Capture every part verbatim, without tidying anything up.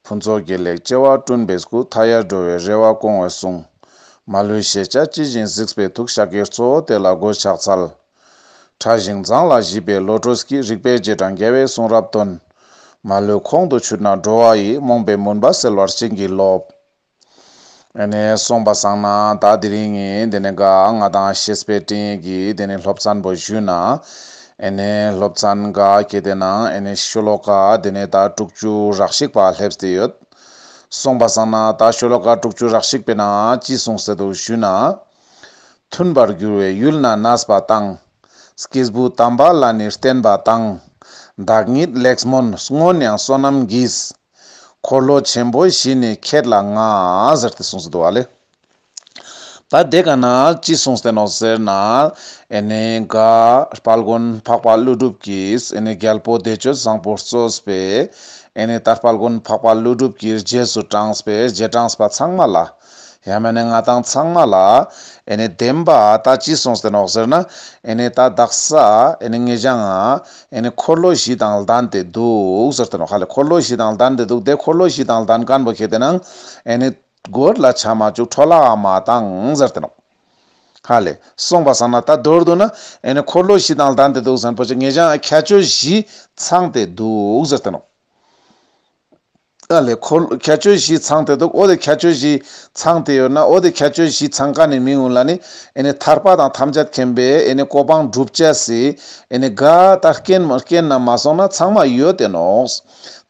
ཕུན་ཚོགས་དགེ་ལེགས་བྱེ་བ་བསྐྲུན་པའི་སྐུ། མཐའ་ཡས་འགྲོ་བའི་རེ་བ་སྐོང་བའི་གསུང་། མ་ལུས་ཤེས་བྱ་ཇི་བཞིན་གཟིགས་པའི་ཐུགས། ཤཱཀྱའི་གཙོ་བོ་དེ་ལ་མགོས་ཕྱག་འཚལ། ཕྲ་ཞིང་མཛངས་ལ་ཞིབ་པའི་བློ་གྲོས་ཀྱིས། རིག་པའི་རྗེས་འབྲང་རྒྱལ་བའི་གསུང་རབ་སྟོན། མ་ལུས་ཁོང་དུ་ཆུད་ན་འགྲོ་བ་ཡི། རྨོངས་པའི་མུན་པ་སེལ་བར་བྱིན་གྱིས་རློབས། ཨེ་ནེ་སོང་པ་སང་ན་ད་དེ་རིང་ངི་དེ་ནེ་ག་ང་དང་བཤེས་པའི་སྤྲིངས་ཡིག་གི་དེ་ནེ་སློབ་ཚན་པོ་ཞུས་ན། ཨེ་ནེ་སློབ་ཚན་ག་ཁེ་ཏེ་ན་ཨེ་ནེ་ཤོ་ལོ་ཀ་དེ་ནེ་ད་དྲུག་ཅུ་རེ་གཅིག་པ་སླེབས་ཏེ་ཡོད། སོང་པ་སང་ན་ད་ཤོ་ལོ་ཀ་དྲུག་ཅུ་རེ་གཅིག་པའི་ནང་ཅི་གསུངས་ཏེ་འདུག་ཞུས་ན། མཐུན་པར་འགྱུར་བའི་ཡུལ་ན་གནས་པ་དང་། སྐྱེས་བུ་དམ་པ་ལ་ནི་བརྟེན་པ་དང་། བདག་ཉིད་ལེགས་སྨོན་སྔོན་ཡང་བསོད་ནམས་ཀྱིས། འཁོར་ལོ་ཆེན་པོ་བཞི་ནི་ཁྱེད་ལ་མངའ། ཟེར་ཏེ་གསུངས་སུ་འདུག་བ་ལེ། ད་དེ་ཀ་ན་ཅི་གསུངས་ཏེ་ནོག་ཟེར་ན། ཨེ་ནེ་ག་དཔལ་མགོན་འཕགས་པ་ཀླུ་སྒྲུབ་ཀྱིས་ཨེ་ནེ་རྒྱལ་པོ་བདེ་སྤྱོད་བཟང་པོ་གཙོས་པའི་ཨེ་ནེ་ད་དཔལ་མགོན་འཕགས་པ་ཀླུ་སྒྲུབ་ཀྱི་རྗེས་སུ་འབྲངས་པའི་རྗེས་འབྲངས་པ་ཚང་མ་ལ། ཡང་མེན་ན་ང་དང་ཚང་མ་ལ་ཨེ་ནེ་བདེན་པ་ད་ཅི་གསུངས་ཏེ་ནོག་ཟེར་ན། ཨེ་ནེ་ད་དག་ས་ཨེ་ནེ་ངེ་ཅག་ཨེ་ནེ་འཁོར་ལོ་བཞི་དང་ལྡན་ཏེ་འདུག་ཟེར་ཏེ་ནོག་ཧ་ལེ། འཁོར་ལོ་བཞི་དང་ལྡན་ཏེ་འདུག་དེ་འཁོར་ལོ་བཞི་དང་ལྡན་མཁན་པོ་ཁེ་ཏེ་ན་ཨེ་ནེ་གོར་ལ་ཆ་མ་བཅུག་འཕྲོ་བརླག་མ་བཏང་ཟེར་ཏེ་ནོག་ཧ་ལེ། སོང་པ་སང་ན་ད་མདོར་བསྡུ་ན་ཨེ་ནེ་འཁོར་ལོ་བཞི་དང་ལྡན་ཏེ་འདུག་ཟེར་ན་པོ་ཅིག་ངེ་ཅག་ཁྱད་ཆོས་བཞི་ཚང་སྟེ་འདུག་ཟེར་ཏེ་ནོག་ཨ་ལེ། འཁོར་ཁྱད་ཆོས་བཞི་ཚང་སྟེ་འདུག་འོ་དེ་ཁྱད་ཆོས་བཞི་ཚང་སྟེ་ཡོད་ན་འོ་དེ་ཁྱད་ཆོས་བཞི་ཚང་མཁན་ནི་མི་ཀུན་ལ་ནི་ཨེ་ནེ་ཐར་པ་དང་ཐམས་ཅད་མཁྱེན་པའི་ཨེ་ནེ་གོ་འཕང་སྒྲུབ་ཅེས་སི་ཨེ་ནེ་ག་ད་རྐྱེན་རྐྱེན་ན་མ་སོང་ན་ཚང་མ་ཡོད་དེ་ནོག་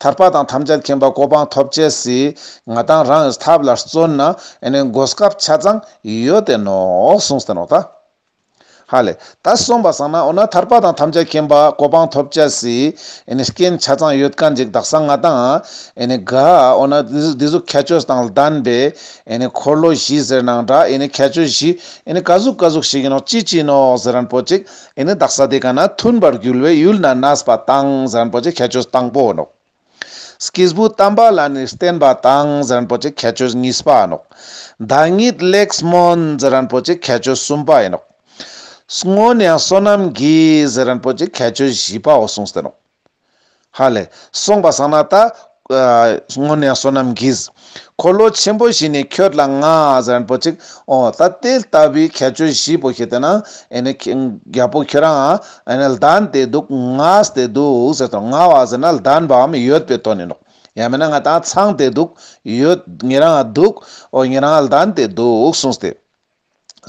ཐར་པ་དང་ཐམས་ཅད་མཁྱེན་པ་གོ་འཕང་ཐོབ་ཅེས་སི་ང་དང་རང་ཐབས་ལ་བརྩོན་ན་ཨེ་ནེ་གོ་སྐབས་ཆ་ཚང་ཡོད་དེ་ནོག་གསུངས་ཏེ་ནོག་ད། ཧ་ལེ། ད་སོང་པ་སང་ན་འོ་ན་ཐར་པ་དང་ཐམས་ཅད་མཁྱེན་པ་གོ་འཕང་ཐོབ་ཅེས་སི་ཨེ་ནེ་རྐྱེན་ཆ་ཚང་ཡོད་མཁན་ཅིག་དག་ས་ང་དང་ཨེ་ནེ་ག་འོ་ན་འདི་ཟུག་ཁྱད་ཆོས་དང་ལྡན་པའི་ཨེ་ནེ་འཁོར་ལོ་བཞི་ཟེར་ནའང་འདྲ་ཨེ་ནེ་ཁྱད་ཆོས་བཞི་ཨེ་ནེ་ག་ཟུག་ག་ཟུག་ཞིག་ཡིན་ནོག་ཅི་ཅི་ཡིན་ནོག་ཟེར་ན་པོ་ཅིག་ཨེ་ནེ་དག་ས་དེ་ཀ་ན་མཐུན་པར་འགྱུར་བའི་ཡུལ་ན་གནས་པ་དང་ཟེར་ན་པོ་ཅིག་ཁྱད་ཆོས་དང་པོ་ནོག་སྐྱེས་བུ་དམ་པ་ལ་ནི་བརྟེན་པ་དང་ཟེར་ན་པོ་ཅིག་ཁྱད་ཆོས་གཉིས་པ་ནོག་བདག་ཉིད་ལེགས་སྨོན་ཟེར་ན་པོ་ཅིག་ཁྱད་ཆོས་གསུམ་པ་ཡིན་ནོག་སྔོན་ཡང་བསོད་ནམས་ཀྱིས་ཟེར་ན་པོ་ཅིག་ཁྱད་ཆོས་བཞི་པའོ་གསུངས་ཏེ་ནོག་ཧ་ལེ། སོང་པ་སང་ན་ད་ཨ་སྔོན་ཡང་བསོད་ནམས་ཀྱིས། འཁོར་ལོ་ཆེན་པོ་བཞི་ནི་ཁྱོད་ལ་མངའ་ཟེར་ན་པོ་ཅིག་འོ་ད་དེ་ལྟ་བུའི་ཁྱད་ཆོས་བཞི་པོ་ཁེ་ཏེ་ན་ཨེ་ནེ་རྒྱལ་པོ་ཁྱོད་རང་ཨེ་ནེ་ལྡན་ཏེ་འདུག་མངའ་སྟེ་འདུག་ཟེར་ཏེ་མངའ་བ་ཟེར་ན་ལྡན་པའམ་ཡོད་པའི་དོན་ཡིན་ནོག་ཡང་མེན་ན་ང་དང་ཚང་སྟེ་འདུག་ཡོད་ཉེ་རང་འདུག་འོ་ཉེ་རང་ལྡན་ཏེ་འདུག་གསུངས་ཏེ།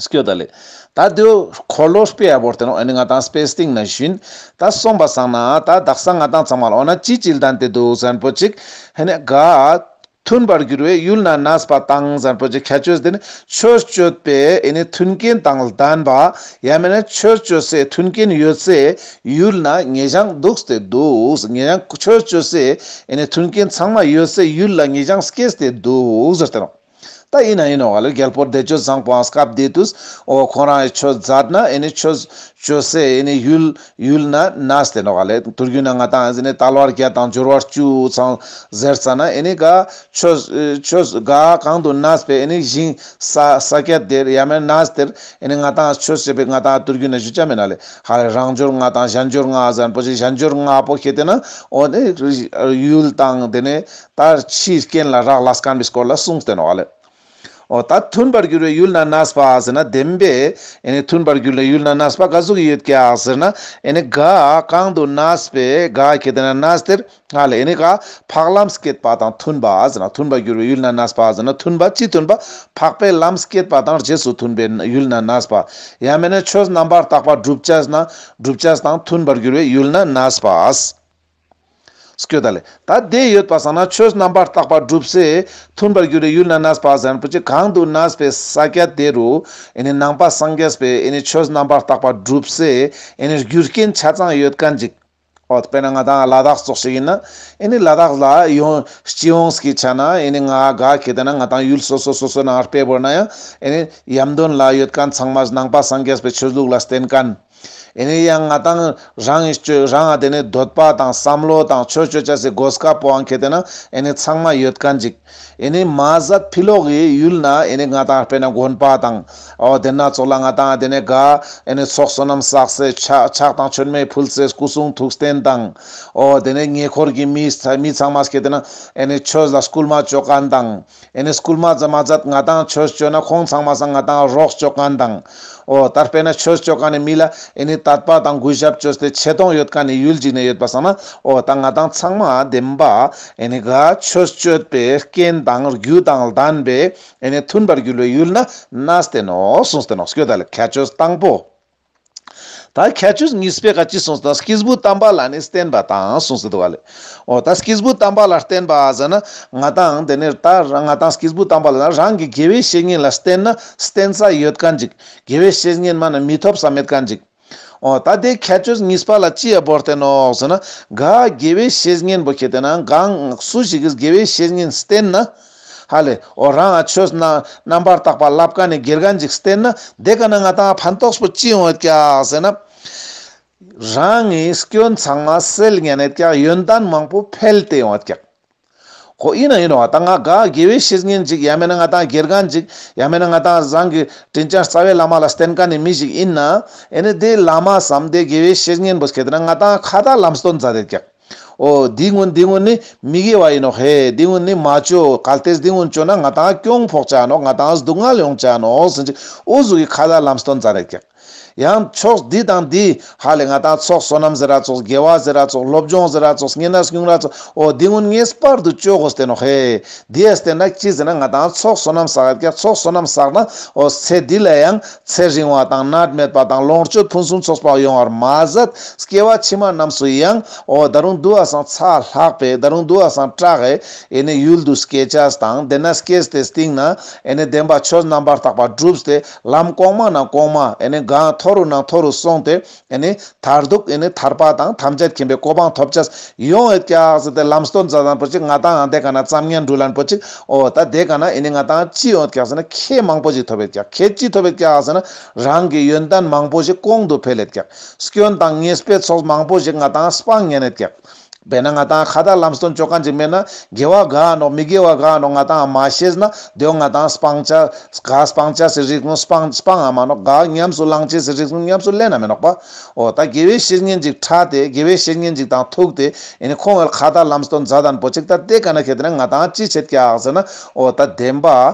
སྐྱོད་ད་ལེ། ད་དེ་འཁོར་ལོ་དཔེ་ཡ་བོར་ཏེ་ནོག་ཨེ་ནེ་ང་དང་དཔེ་སྟེང་ན་ཞུན། ད་སོང་པ་སང་ན་ད་དག་ས་ང་དང་ཚང་མ་ལ་འོ་ན་ཅི་ཅི་ལྡན་ཏེ་འདུག་ཟེར་ན་པོ་ཅིག་ཨེ་ནེ་ག་མཐུན་པར་འགྱུར་བའི་ཡུལ་ན་གནས་པ་དང་ཟེར་ན་པོ་ཅིག་ཁྱད་ཆོས་དེ་ནི་ཆོས་སྤྱོད་པའི་ཨེ་ནེ་མཐུན་རྐྱེན་དང་ལྡན་པ་ཡང་མེན་ན་ཆོས་སྤྱོད་སའི་མཐུན་རྐྱེན་ཡོད་སའི་ཡུལ་ན་ངེ་ཅག་འདུག་སྟེ་འདུག་ངེ་ཅག་ཆོས་སྤྱོད་སའི་ཨེ་ནེ་མཐུན་རྐྱེན་ཚང་མ་ཡོད་སའི་ཡུལ་ལ་ངེ་ཅག་སྐྱེས་ཏེ་འདུག་ཟེར་ཏེ་ནོག་ད་ཡིན་ན་ཡིན་ནོག་ལེ། རྒྱལ་པོ་བདེ་སྤྱོད་བཟང་པོའང་སྐབས་དེ་དུས་འོ་ཁོང་རང་ཆོས་མཛད་ན་ཨེ་ནེ་ཆོས་སྤྱོད་སའི་ཨེ་ནེ་ཡུལ་ཡུལ་ན་གནས་ཏེ་ནོག་ལེ། དུར་རྒྱུན་ན་ང་དང་ཨེ་ནེ་དལ་བ་བརྒྱད་དང་འབྱོར་བ་བཅུ་ཚང་ཟེར་ཙ་ན་ཨེ་ནེ་ག་ཆོས་ཆོས་ག་གང་དུ་གནས་པའི་ཨེ་ནེ་ཞིང་ས་ས་ཀྱད་དེར་ཡང་མེན་ན་གནས་དེར་ཨེ་ནེ་ང་དང་ཆོས་བྱེད་པའི་ང་དང་དུར་རྒྱུན་ན་ཞུ་ཆ་མེད་ན་ལེ། ཧ་ལེ་རང་འབྱོར་ལྔ་དང་གཞན་འབྱོར་ལྔ་ཟེར་ན་པོ་ཅིག་གཞན་འབྱོར་ལྔ་པོ་ཁེ་ཏེ་ན་འོ་ནི་ཡུལ་དང་དེ་ནེ་ད་ཕྱིའི་རྐྱེན་ལ་རག་ལས་མཁན་པའི་སྐོར་ལ་གསུངས་ཏེ་ནོག་ལེ། འོ་ད་མཐུན་པར་འགྱུར་བའི་ཡུལ་ན་གནས་པ་ཟེར་ན་བདེན་པས་ཨེ་ནེ་མཐུན་པར་འགྱུར་བའི་ཡུལ་ན་གནས་པ་ག་ཟུག་ཡོད་ཀྱག་ཟེར་ན་ཨེ་ནེ་ག་གང་དུ་གནས་པའི་ག་ཁེ་ཏེ་ན་གནས་དེར་ཧ་ལེ་ཨེ་ནེ་ག་འཕགས་ལམ་སྐྱེད་པ་དང་མཐུན་པ་ཟེར་ན་མཐུན་པར་འགྱུར་བའི་ཡུལ་ན་གནས་པ་ཟེར་ན་མཐུན་པ་ཅི་མཐུན་པ་འཕགས་པའི་ལམ་སྐྱེད་པ་དང་རྗེས་སུ་མཐུན་པའི་ཡུལ་ན་གནས་པ་ཡང་མེན་ན་ཆོས་རྣམ་པར་དག་པ་སྒྲུབ་ཅེས་ན་སྒྲུབ་ཅེས་དང་མཐུན་པར་འགྱུར་བའི་ཡུལ་ན་གནས་པ། སྐྱོད་ད་ལེ། ད་དེ་ཡོད་པ་སང་ན་ཆོས་རྣམ་པར་དག་པ་སྒྲུབ་སའི་མཐུན་པར་འགྱུར་བའི་ཡུལ་ན་གནས་པ་ཟེར་ན་པོ་ཅིག་གང་དུ་གནས་པའི་ས་ཀྱད་དེ་རུ་ཨེ་ནེ་ནང་པ་སངས་རྒྱས་པའི་ཨེ་ནེ་ཆོས་རྣམ་པར་དག་པ་སྒྲུབ་སའི་ཨེ་ནེ་རྒྱུ་རྐྱེན་ཆ་ཚང་ཡོད་མཁན་ཅིག་འོ་དཔེར་ན་ང་དང་ལ་དྭགས་ཙོགས་ཤིག་ཡིན་ན་ཨེ་ནེ་ལ་དྭགས་ལ་ཡོང་སྤྱི་ཡོངས་ཀྱི་ཆ་ན་ཨེ་ནེ་ང་ག་ཁེ་ཏེ་ན་ང་དང་ཡུལ་སོ་སོ་སོ་སོ་ནང་དཔེ་བོར་ན་ཡང་ཨེ་ནེ་ཡམ་དོན་ལ་ཡོད་མཁན་ཚང་མ་ནང་པ་སངས་རྒྱས་པའི་ཆོས་ལུགས་ལ་བརྟེན་མཁན། ཨེ་ནི་ཡང་ང་ཏང་རང་གི་སྤྱོད་རང་ཨ་དེ་ནི་འདོད་པ་དང་བསམ་བློ་དང་ཆོས་སྤྱོད་ཅེས་སི་གོ་སྐབས་པོའང་ཁེ་ཏེ་ན་ཨེ་ནི་ཚང་མ་ཡོད་མཁན་ཅིག། ཨེ་ནི་མ་ཟད་ཕི་ལོག་གི་ཡུལ་ན་ཨེ་ནི་ང་ཏང་དཔེར་ན་དགོན་པ་དང་། འོ་དེ་ན་ཙོགས་ལ་ང་ཏང་དེ་ནས་ག་ཨེ་ནི་ཚོགས་བསོད་ནམས་བསགས་སེ་ཕྱག་ཕྱག་དང་མཆོད་མེ་ཕུལ་སེ་སྐུ་གསུང་ཐུགས་རྟེན་དང་། འོ་དེ་ནས་ཉེ་འཁོར་གྱི་མི་མི་ཚང་མ་སྐྱེ་དེ་ན་ཨེ་ནི་ཆོས་ལ་སྐུལ་མ་བཅོ་མཁན་དང་། ཨེ་ནི་སྐུལ་མ་ཙམ་མ་ཟད་ང་ཏང་ཆོས་བཅོ་ན་ཁོང་ཚང་མ་སང་ང་ཏང་རོགས་བཅོ་མཁན་དང་། འོ་ད་དཔེར་ན་ཆོས་བཅོ་མཁན་ནི་མི་ལ་ཨེ་ནི་དད་པ་དང་གུས་ཞབས་བཅོས་ཏེ་ཆེ་མཐོང་ཡོད་མཁན་ནི་ཡུལ་ཅིག་ནས་ཡོད་པ་སང་ན། འོ་ད་ང་ཏང་ཚང་མ་བདེན་པ་ཨེ་ནི་ག་ཆོས་སྤྱོད་པའི་རྐྱེན་དང་རྒྱུ་དང་ལྡན་པའི་ཨེ་ནི་མཐུན་པར་གྱུར་པའི་ཡུལ་ན་གནས་ཏེ་ནོག་གསུངས་ཏེ་ནོག། སྐྱོད་ད་ལེ་ཁྱད་ཆོས་དང་པོ། ད་ཁྱད་ཆོས་གཉིས་པའི་ཀ་ཅི་གསུངས་ཏེ་ནོག། སྐྱེས་བུ་དམ་པ་ལ་ནི་བརྟེན་པ་དང་གསུངས་ཏེ་འདུག་ག་ལེ། འོ་ད་སྐྱེས་བུ་དམ་པ་ལ་བརྟེན་པ་ཟེར་ན་ང་ཏང་དེ་ནི་ད་ང་ཏང་སྐྱེས་བུ་དམ་པ་ལ་ན་རང་གི་དགེ་བའི་བཤེས་གཉེན་ལ་བརྟེན་ན་བརྟེན་ས་ཡོད་མཁན་ཅིག། དགེ་བའི་བཤེས་གཉེན་མ་ན་མི་ཐོབ་ས་མེད་མཁན་ཅིག། འོ་ད་དེ་ཁྱད་ཆོས་གཉིས་པ་ལ་ཅི་ཡ་བོར་ཏེ་ནོག་ཟེར་ན། ག་དགེ་བའི་བཤེས་གཉེན་པོ་ཁེ་ཏེ་ན་གང་སུ་ཞིག་གིས་དགེ་བའི་བཤེས་གཉེན་བསྟེན་ན། ཧ་ལེ་འོ་རང་ང་ཆོས་ན་རྣམ་པར་དག་པ་བསླབ་མཁན་ནི་དགེ་རྒན་ཅིག་བསྟེན་ན་དེ་ཀ་ན་ང་ཏང་ཕན་ཐོགས་པོ་ཅི་ཡོང་ཡོད་ཀྱག་ཟེར་ན། རང་ངི་སྐྱོན་ཚང་མ་སེལ་ཉན་ཡོད་ཀྱག། ཡོན་ཏན་མང་པོ་འཕེལ་ཏེ་ཡོང་ཡོད་ཀྱག། ཁོ་ཡིན་ན་ཡིན་ནོག། ད་ང་ག་དགེ་བའི་བཤེས་གཉེན་ཅིག་ཡང་མེད་ན་ང་ཏང་དགེ་རྒན་ཅིག་ཡང་མེད་ན་ང་ཏང་རང་གི་དྲིན་ཅན་རྩ་བའི་བླ་མ་ལ་བརྟེན་མཁན་ནི་མི་ཞིག་ཡིན་ན། ཨེ་ནི་དེ་བླ་མ་སམ་དེ་དགེ་བའི་བཤེས་གཉེན་པོ་སྐྱེ་དེ་ན་ང་ཏང་ཁ་ཏ་ལམ་སྟོན་མཛད་དེ་ཀྱག། འོ་འདི་གུན་འདི་གུན་ནི་མི་དགེ་བ་ཡིན་ནོག་ཧེ། འདི་གུན་ནི་མ་བཅོ། གལ་ཏེ་འདི་གུན་བཅོ་ན་ང་ཏང་གྱོང་ཕོག་ཆ་ནོག། ང་ཏང་སྡུག་བསྔལ་ཡོང་ཆ་ནོག་ཟེར་ཅིག། འོ་ཟུག་གི་ཁ་ཏ་ལམ་སྟོན་མཛད་དེ་ཀྱག། ཡང་ཕྱོགས་འདི་དང་འདི་ཧ་ལེ་ང་ཏང་ཚོགས་བསོད་ནམས་ཟེར་ར་ཙོགས། དགེ་བ་ཟེར་ར་ཙོགས། སློབ་སྦྱོང་ཟེར་ར་ཙོགས། བསྙེན་གནས་སྨྱུང་ར་ཙོགས། འོ་འདི་གུན་ངེས་པར་དུ་བཅོ་དགོས་ཏེ་ནོག་ཧེ། འདི་ཡ་བརྟེན་ན་ཅི་ཟེར་ན་ང་ཏང་ཚོགས་བསོད་ནམས་བསགས་ཀྱག། ཚོགས་བསོད་ནམས་བསགས་ན་འོ་ཚེ་འདི་ལ་ཡང་ཚེ་རིང་བ་དང་ནད་མེད་པ་དང་ལོངས་སྤྱོད་ཕུན་སུམ་ཚོགས་པ་ཡོང་བར་མ་ཟད་སྐྱེ་བ་ཕྱི་མ་རྣམས་སུ་ཡང་འོ་ད་རུང་དུ་བ་སང་ཚ་ལྷག་པའི་ད་རུང་དུ་བ་སང་དྲག་གི་ཨེ་ནི་ཡུལ་དུ་སྐྱེ་ཆ་དང་དེ་ན་སྐྱེས་ཏེ་སྟིང་ན་ཨེ་ནི་བདེན་པ་ཆོས་རྣམ་པར་དག་པ་བསྒྲུབས་ཏེ་ལམ་གོང་མ་ནང་གོང་མ་ཨེ་ནི་གང་མཐོ་རུ་ནང་མཐོ་རུ་སོང་སྟེ། ཨེ་ནི་མཐར་ཐུག་ཨེ་ནི་ཐར་པ་དང་ཐམས་ཅད་མཁྱེན་པའི་གོ་འཕང་ཐོབ་ཆ་ཡོང་ཡོད་ཀྱག་ཟེར་ཏེ་ལམ་སྟོན་མཛད་ལན་པོ་ཅིག། ང་ཏང་ཡང་དེ་ཀ་ན་ཙམ་ཉན་འགྲུལ་ལན་པོ་ཅིག། འོ་ད་དེ་ཀ་ན་ཨེ་ནི་ང་ཏང་ཅི་ཡོང་ཡོད་ཀྱག་ཟེར་ན་ཁེ་མང་པོ་ཞིག་ཐོབ་ཡོད་ཀྱག། ཁེ་ཅི་ཐོབ་ཡོད་ཀྱག་ཟེར་ན་རང་གི་ཡོན་ཏན་མང་པོ་ཞིག་གོང་དུ་འཕེལ་ཡོད་ཀྱག། སྐྱོན་དང་ཉེས་པའི་ཚོགས་མང་པོ་ཞིག་ང་ཏང་སྤང་ཉན་ཡོད་ཀྱག། དཔེར་ན་ང་ཏང་ཁ་ཏ་ལམ་སྟོན་བཅོ་མཁན་ཅིག་མེད་ན་དགེ་བ་ག་ནོག་མི་དགེ་བ་ག་ནོག་ང་ཏང་མ་ཤེས་ན་དེའོ་ང་ཏང་སྤང་ཆ་ག་སྤང་ཆ་སི་རིགས་ནོག་སྤང་སྤང་ཨ་མ་ནོག། ག་ཉམས་སུ་བླང་ཆེས་སི་རིགས་ནོག་ཉམས་སུ་ལེན་ན་མེ་ནོག་པ། འོ་ད་དགེ་བའི་བཤེས་གཉེན་ཅིག་ཁྲ་སྟེ་དགེ་བའི་བཤེས་གཉེན་ཅིག་དང་ཐུག་སྟེ་ཨེ་ནི་ཁོང་ངི་ཁ་ཏ་ལམ་སྟོན་མཛད་ལན་པོ་ཅིག། ད་དེ་ཀ་ན་ཁེ་ཏེ་ན་ང་ཏང་ཅི་བྱེད་ཀྱག་ཟེར་ན་འོ་ད་བདེན་པ་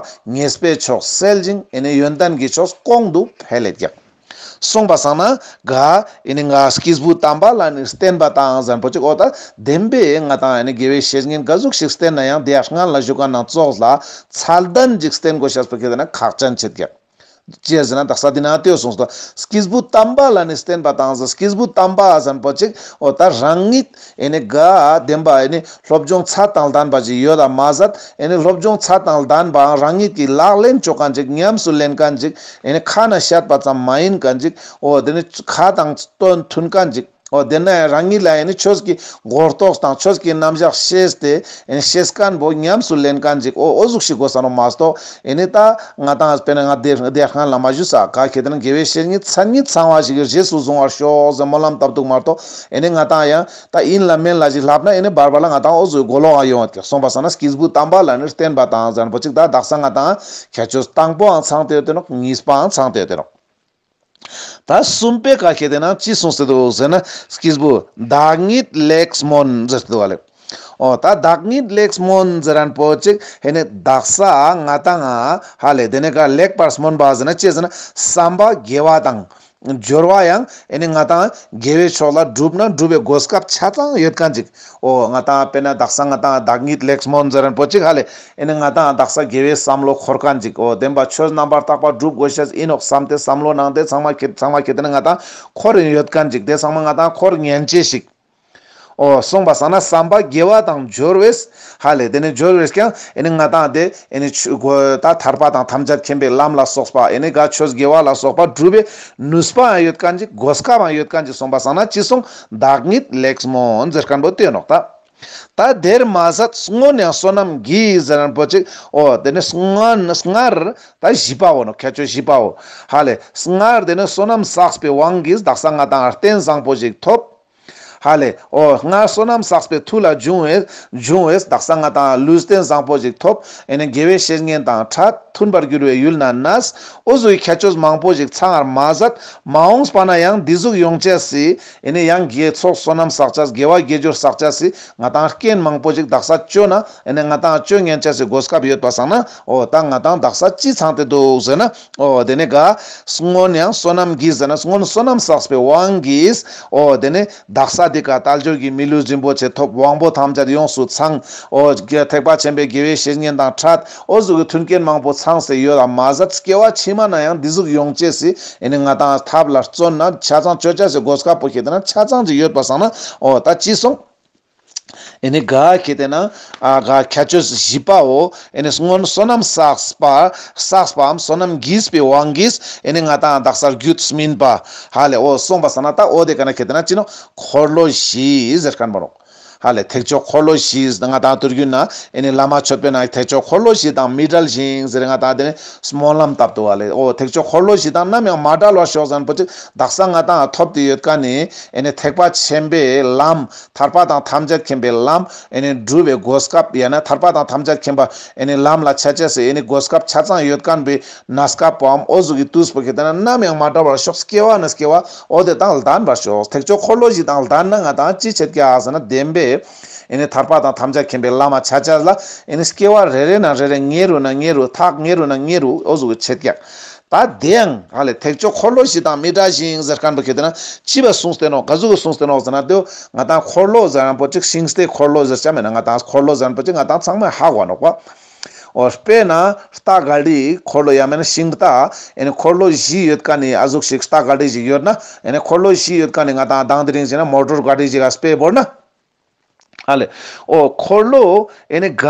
ཉེས་པའི་ཕྱོགས་སེལ་ཞིང་ཨེ་ནི་ཡོན་ཏན་གྱི་ཕྱོགས་གོང་དུ་འཕེལ་ལེད་ཀྱག། གསུངས་པ་སང་ན་ག་ཨེ་ནི་ང་སྐྱེས་བུ་དམ་པ་ལ་ནི་བརྟེན་པ་དང་ཟེར་ན་པོ་ཅིག། འོ་ད་བདེན་པའི་ང་ཏང་ཨེ་ནི་དགེ་བའི་བཤེས་གཉེན་ག་ཟུག་ཞིག་བསྟེན་ན་ཡང་དེ་ཡ་སྔན་ལ་ཞུ་མཁན་ནང་ཙོགས་ལ་ཚད་ལྡན་ཅིག་བསྟེན་དགོས་ཤེས་པོ་ཁེ་ཏེ་ན་ཁག་ཅན་ཆེད་ཀྱག། ཅི་ཟེར་ན་དག་ས་འདི་ན་ལྟོས་གསུངས་སོ། སྐྱེས་བུ་དམ་པ་ལ་ནི་བརྟེན་པ་དང་ཟེར། སྐྱེས་བུ་དམ་པ་ཟེར་ན་པོ་ཅིག། འོ་ད་རང་ཉིད་ཨེ་ནི་ག་བདེན་པ་ཨེ་ནི་སློབ་སྦྱོང་ཚད་དང་ལྡན་པ་ཅིག་ཡོད་ལ་མ་ཟད་ཨེ་ནི་སློབ་སྦྱོང་ཚད་དང་ལྡན་པའང་རང་ཉིད་ཀྱི་ལག་ལེན་བཅོ་མཁན་ཅིག། ཉམས་སུ་ལེན་མཁན་ཅིག། ཨེ་ནི་ཁ་ན་བཤད་པ་ཙམ་མ་ཡིན་མཁན་ཅིག། འོ་དེ་ནི་ཁ་དང་དོན་མཐུན་མཁན་ཅིག། འོ་དེ་ན་རང་ཉིད་ལ་ཨེ་ནི་ཆོས་ཀྱི་གོ་རྟོགས་དང་ཆོས་ཀྱི་རྣམ་གཞག་ཤེས་ཏེ་ཨེ་ནི་ཤེས་མཁན་པོ་ཉམས་སུ་ལེན་མཁན་ཅིག། འོ་འོ་ཟུག་ཞིག་དགོས་ས་ནོག་མ་གཏོགས་ཨེ་ནི་ད་ང་ཏང་དཔེར་ན་ང་དེ་དེ་སྔན་ལ་མ་ཞུས་ས་ག་ཁེ་ཏེ་ན་དགེ་བའི་བཤེས་གཉེན་མཚན་ཉིད་ཚང་བ་ཞིག་གི་རྗེས་སུ་བཟུང་བར་ཤོག་ཟེར་སྨོན་ལམ་བཏབ་འདུག་མ་གཏོགས་ཨེ་ནི་ང་ཏང་ཡང་ད་ཡིན་ལ་མིན་ལ་ཞིག་ལབ་ན་ཨེ་ནི་བར་བར་ལ་ང་ཏང་འོ་ཟུག་གོ་ལོག་ཡོང་བ་ཀྱག། གསུངས་པ་སང་ན་སྐྱེས་བུ་དམ་པ་ལ་ནི་བརྟེན་པ་དང་ཟེར་ན་པོ་ཅིག། ད་དག་ས་ང་ཏང་ཁྱད་ཆོས་དང་པོའང་ཚང་སྟེ་ཡོད་དེ་ནོག། གཉིས་པའང་ཚང་སྟེ་ཡོད་དེ་ནོག། ད་གསུམ་པའི་ཀ་ཁེ་ཏེ་ན་ཅི་གསུངས་ཏེ་འདུག་ཟེར་ན་སྐྱེས་བུ་བདག་ཉིད་ལེགས་སྨོན་ཟེར་ཏེ་འདུག་ག་ལེ། འོ་ད་བདག་ཉིད་ལེགས་སྨོན་ཟེར་ན་པོ་ཅིག་ཨེ་ནི་དག་ས་ང་ཏང་ང་ཧ་ལེ་དེ་ནས་ཀ་ལེགས་པར་སྨོན་པ་ཟེར་ན་ཅི་ཟེར་ན་བསམ་པ་དགེ་བ་དང་སྦྱོར་བ་ཡང་ཨེ་ནི་ང་ཏང་དགེ་བའི་ཕྱོགས་ལ་བསྒྲུབ་ན་བསྒྲུབ་པའི་གོ་སྐབས་ཆ་ཚང་ཡོད་མཁན་ཅིག། འོ་ང་ཏང་དཔེར་ན་དག་ས་ང་ཏང་བདག་ཉིད་ལེགས་སྨོན་ཟེར་ན་པོ་ཅིག་ཧ་ལེ། ཨེ་ནི་ང་ཏང་དག་ས་དགེ་བའི་བསམ་བློ་འཁོར་མཁན་ཅིག། འོ་བདེན་པ་ཆོས་རྣམ་པར་དག་པ་སྒྲུབ་དགོས་ཤེས་ཡིན་ནོག་བསམ་སྟེ་བསམ་བློ་ནང་དེ་ཚང་མ་ཁེ་ཚང་མ་ཁེ་ཏེ་ན་ང་ཏང་འཁོར་ཡོད་མཁན་ཅིག། དེ་ཚང་མ་ང་ཏང་འཁོར་ཉན་ཅེས་ཤིག། འོ་གསུངས་པ་སང་ན་བསམ་པ་དགེ་བ་དང་སྦྱོར་བས་ཧ་ལེ་དེ་ནི་སྦྱོར་བས་ཀྱང་ཨེ་ནི་ང་ཏང་དེ་ཨེ་ནི་ཆུ་གོ་ད་ཐར་པ་དང་ཐམས་ཅད་མཁྱེན་པའི་ལམ་ལ་སོགས་པ་ཨེ་ནི་ག་ཆོས་དགེ་བ་ལ་སོགས་པ་སྒྲུབ་པའི་ནུས་པའང་ཡོད་མཁན་ཅིག། གོ་སྐབས་ཡང་ཡོད་མཁན་ཅིག་གསུངས་པ་སང་ན་ཅི་གསུངས་བདག་ཉིད་ལེགས་སྨོན་ཟེར་མཁན་པོ་དེ་ནོག་ད། ད་དེར་མ་ཟད་སྔོན་ཡང་བསོད་ནམས་ཀྱིས་ཟེར་ན་པོ་ཅིག་འོ་དེ་ནི་སྔོན་སྔར་ད་བཞི་པའོ་ནོ། ཁྱད་ཆོས་བཞི་པའོ། ཧ་ལེ། སྔར་དེ་ནི་བསོད་ནམས་བསགས་པའི་དབང་གིས་དག་ས་ང་ཏང་རྟེན་བཟང་པོ་ཞིག་ཐོབ། ཧ་ལེ། འོ་སྔར་བསོད་ནམས་བསགས་པའི་མཐུ་ལ་འབྱུང་བས་འབྱུང་བས་དག་ས་ང་ཏང་ལུས་རྟེན་བཟང་པོ་ཞིག་ཐོབ། ཨེ་ནི་དགེ་བའི་བཤེས་གཉེན་དང་འཕྲད། མཐུན་པར་གྱུར་པའི་ཡུལ་ན་གནས། འོ་ཟུག་གི་ཁྱད་ཆོས་མང་པོ་ཞིག་ཚང་བར་མ་ཟད་མ་འོངས་པ་ན་ཡང་འདི་ཟུག་ཡོང་ཅེས་སི་ཨེ་ནི་ཡང་དགེ་ཚོགས་བསོད་ནམས་བསགས་ཅེས་དགེ་བ་དགེ་སྦྱོར་བསགས་ཅེས་སི་ང་ཏང་རྐྱེན་མང་པོ་ཞིག་དག་ས་བཅོ་ན་ཨེ་ནི་ང་ཏང་བཅོ་ཉན་ཅེས་སི་གོ་སྐབས་ཡོད་པ་སང་ན། འོ་ད་ང་ཏང་དག་ས་ཅི་ཚང་སྟེ་འདུག་ཟེར་ན། འོ་དེ་ནི་ག་སྔོན་ཡང་བསོད་ནམས་ཀྱིས་ཟེར་ན་སྔོན་བསོད་ནམས་བསགས་པའི་དབང་གིས། འོ་དེ་ནི་དག་ས་འདི་ཀ་དལ་འབྱོར་གྱི་མི་ལུས་རིན་པོ་ཆེ་ཐོབ། དབང་པོ་ཐམས་ཅད་ཡོངས་སུ་ཚང་། འོ་དགེ་ཐེག་པ་ཆེན་པོའི་དགེ་བའི་བཤེས་གཉེན་དང་འཕྲད། འོ་ཟུག་གི་མཐུན་རྐྱེན་མང་པོ་ཚང་སྟེ་ཡོད་པ་མ་ཟད་སྐྱེ་བ་ཕྱི་མ་ན་ཡང་འདི་ཟུག་ཡོང་ཅེས་སི་ཨེ་ནི་ང་ཏང་ཐབས་ལ་བརྩོན་ན་ཆ་ཚང་བཅོ་ཅེས་སི་གོ་སྐབས་པོ་ཁྱེད་དེ་ན་ཆ་ཚང་ཅིག་ཡོད་པ་སང་ན། འོ་ད་ཅི་སོང་། ཨེ་ནི་ག་ཁྱེད་དེ་ན་ཨ་ག་ཁྱད་ཆོས་བཞི་པའོ། ཨེ་ནི་སྔོན་བསོད་ནམས་བསགས་པ་བསགས་པའམ་བསོད་ནམས་བགྱིས་པའི་དབང་གིས་ཨེ་ནི་ང་ཏང་དག་ས་རྒྱུད་སྨིན་པ། ཧ་ལེ། འོ་སོང་པ་སང་ན་ད་འོ་དེ་ཀ་ན་ཁྱེད་དེ་ན་ཅི་ནོ། འཁོར་ལོ་བཞི་ཟེར་མཁན་པོ་ནོ། ཧ་ལེ། ཐེག་མཆོག་འཁོར་ལོ་བཞི་ཟེར་ང་ཏང་དུས་རྒྱུན་ན་ཨེ་ནི་བླ་མ་མཆོད་པའི་ནང་ཐེག་མཆོག་འཁོར་ལོ་བཞི་དང་མི་འབྲལ་ཞིང་ཟེར་ང་ཏང་དེ་ནི་སྨོན་ལམ་བཏབ་འདུག་པ་ལེ། འོ་ཐེག་མཆོག་འཁོར་ལོ་བཞི་དང་ནམ་ཡང་མ་བྲལ་བར་ཤོག་ཟེར་མཁན་པོ་ཅིག་དག་ས་ང་ཏང་ཐོབ་སྟེ་ཡོད་མཁན་ནི་ཨེ་ནི་ཐེག་པ་ཆེན་པོའི་ལམ། ཐར་པ་དང་ཐམས་ཅད་མཁྱེན་པའི་ལམ་ཨེ་ནི་སྒྲུབ་པའི་གོ་སྐབས་ཡང་ན་ཐར་པ་དང་ཐམས་ཅད་མཁྱེན་པ་ཨེ་ནི་ལམ་ལ་ཆ་ཅེས་སི་ཨེ་ནི་གོ་སྐབས་ཆ་ཚང་ཡོད་མཁན་པོའི་གནས་སྐབས་པོའམ་འོ་ཟུག་གི་དུས་པོ་ཁྱེད་དེ་ན་ནམ་ཡང་མ་བྲལ་བར་ཤོག་སྐྱེ་བ་ནས་སྐྱེ་བ་འོ་དེ་དང་ལྡན་པར་ཤོག་ཐེག་མཆོག་འཁོར་ལོ་བཞི་དང་ལྡན་ན་ང་ཏང་ཅི་ཆེད་ཀྱག་ཟེར་ན་བདེན་པའི་ཨེ་ནི་ཐར་པ་དང་ཐམས་ཅད་མཁྱེན་པའི་ལམ་ལ་ཆ་ཅེས་ལ་ཨེ་ནི་སྐྱེ་བ་རེ་རེ་ན་རེ་རེ་ཉེ་རུ་ན་ཉེ་རུ་ཐག་ཉེ་རུ་ན་ཉེ་རུ་འོ་ཟུག་གི་ཆེད་ཀྱག་ད་དེ་ཡང་ཧ་ལེ་ཐེག་མཆོག་འཁོར་ལོ་བཞི་དང་མི་འབྲལ་ཞིང་ཟེར་མཁན་པོ་ཁྱེད་དེ་ན་ཅི་བ་གསུངས་ཏེ་ནོ། ག་ཟུག་གི་གསུངས་ཏེ་ནོ་ཟེར་ན་དེ་ང་ཏང་འཁོར་ལོ་ཟེར་མཁན་པོ་ཅིག་ཤིང་རྟའི་འཁོར་ལོ་ཟེར་ཅེས་མེད་ན་ང་ཏང་འཁོར་ལོ་ཟེར་མཁན་པོ་ཅིག་ང་ཏང་ཚང་མས་ཧ་གོ་ནོག་པ། འོ་དཔེར་ན་རྟ་ག་རིའི་འཁོར་ལོ་ཡང་མེད་ན་ཤིང་རྟ་ཨེ་ནི་འཁོར་ལོ་བཞི་ཡོད་མཁན་ནི་ཨ་ཟུག་ཞིག་རྟ་ག་རི་ཞིག་ཡོད་ན་ཨེ་ནི་འཁོར་ལོ་བཞི་ཡོད་མཁན་ནི་ང་ཏང་དང་དེ་རིང་ཟེར་ན་མོ་ཊོར་ག་རི་ཞིག་ག་དཔེ་བོར་ན། ཧ་ལེ། འོ་འཁོར་ལོ་ཨེ་ནི་ག་